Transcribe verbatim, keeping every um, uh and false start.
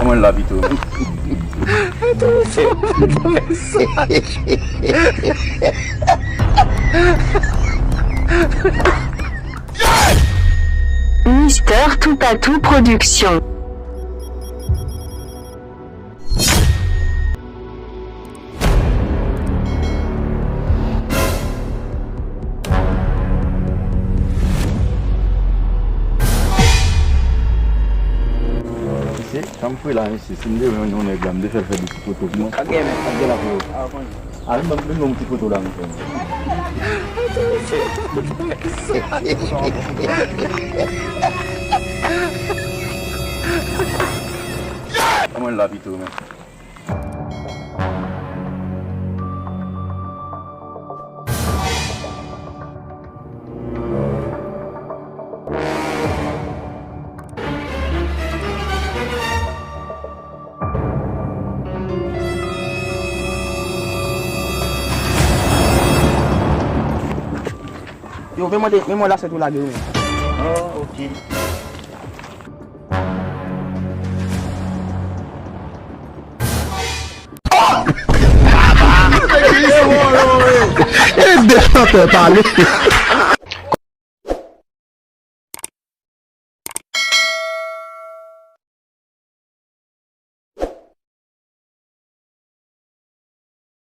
Mwen la pito. Mister Toupatou Production. Se kanpe la, mesye. Si m te jwenn yon nèg la, m te fè l fè de ti foto pou mwen. Sa gen men, sa gen la pou yo. A, vin ban m, vin ban m ti foto la, mesye. Mwen la pito, men. Yo, men mwen, men mwen laswèt ou lage wi. Oh, ok. Ede chantè pale.